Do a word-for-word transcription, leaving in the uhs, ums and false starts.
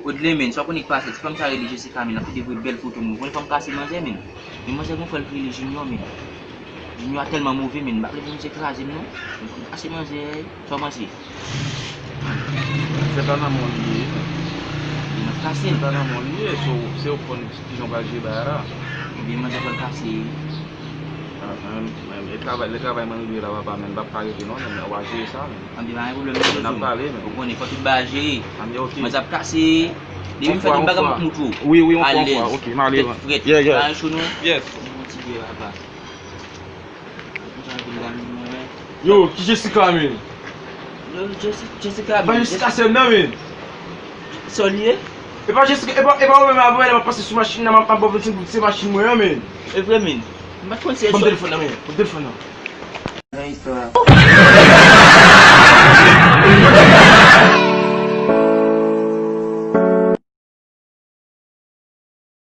Godley, men, sa w konnen k pase, ti fanm sa rele Jessica, men, l ap pede voye bèl foto, men. Ou konnen fanm kase manzè, men. Men manzè gon frè l ki rele Junior, men. Junior a tèlman move, men. M pa vle pou misye kraze m, non. Men fanm kase manzè, sa w panse? Se pa nan mwen li ye. Li nan kase. Se pa nan mwen li ye, so, se ou konn kijan w pral jere bagay la. Ebyen, manzè pral kase. Ah, men, men, e travay, le travay mwen rive la, papa, men, m p ap ka rete, non, men, w a jere sa, men. Anben, pa gen pwoblèm, non, N ap pale, men. Ou konnen, fò tout bagay jere. Anben, ok. Manzè ap kase. Depi m fè tout bagay m ap moutre w. Wi, wi, on fwa, on fwa. Ok, m ale, tèt frèt. Yeah, yeah. Pa gen cho, non. Yes. Yon ti vye papa. Yo, ki Jessica, men? Yo, Jessica, men. Ba Jessica sè m nan, men. Sa w li ye? E pa Jessica, e pa, e pa ou menm avè m ap pase sou machin nan, m ap, m ap ba w vennsenk goud, se machin mwen an, men. E vre, men. M pa t konn se... Ban m telefòn nan, men. Ban m telefòn nan. Nan istwa,